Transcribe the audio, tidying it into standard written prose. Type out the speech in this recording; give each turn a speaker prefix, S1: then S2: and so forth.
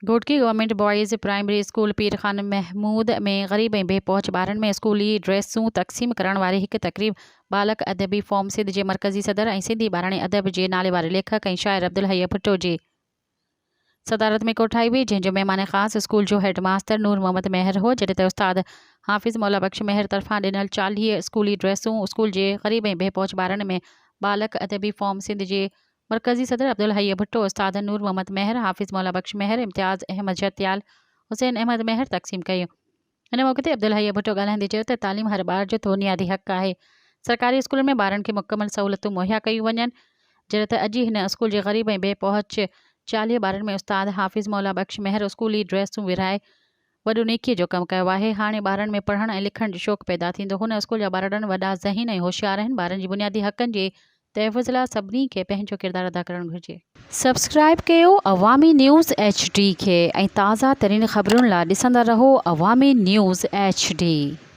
S1: Ghotki government boys primary school Pir Khan Mahmood ۾ غريب ۽ بي پهچ ٻارن ۾ اسڪولي ڊريسون تقسيم ڪرڻ واري هڪ تقريب ٻالڪ ادبي فورم سنڌ جي مرڪزي صدر ۽ سنڌي ٻاراڻي ادب جي ناليواري ليکڪ ۽ شاعر عبدالحئي ڀٽو جي صدارت ۾ ڪوٺائي وئي جنهن جو مهمان خاص اسڪول جو هيڊ ماستر نور محمد مهر هو جڏهن ته استاد حافظ مولا بخش مهر طرفان ڏنل 40 اسڪولي ڊريسون اسڪول جي غريب ۽ بي پهچ ٻارن ۾ ٻالڪ ادبي فورم سنڌ جي مرڪزي صدر عبدالحئي ڀٽو، استاد نور محمد مهر، حافظ مولا بخش مهر، امتياز احمد جهتيال، حسين احمد مهر تقسيم ڪئي. ان موقعي تي عبدالحئي ڀٽو ڳالهائيندي چيو ته تعليم هر ٻار جو بنيادي حق آهي، سرڪاري اسڪولن ۾ ٻارن کي مڪمل سهولتون مهيا ڪيون وڃن، جڏهن ته اڄ هن اسڪول جي غريب ۽ بي پهچ 40 ٻارن ۾ استاد حافظ مولا بخش مهر اسڪولي ڊريسون ورهائي وڏو نيڪيء جو ڪم ڪيو آهي. هاڻي ٻارن ۾ پڙهڻ ۽ لکڻ جو شوق پيدا ٿيندو. هن اسڪول جا ٻارڙن وڏا ذهين ۽ هوشيار آهن. ٻارن جي بنيادي حقن جي تحفظ لاء سڀني کي پنهنجو ڪردار ادا ڪرڻ گهرجي. سبسڪرائيب ڪيو عوامي نيوز ايڇ ڊي کي ۽ تازه ترين خبرن لا ڏسندا رهو عوامي نيوز ايڇ ڊي.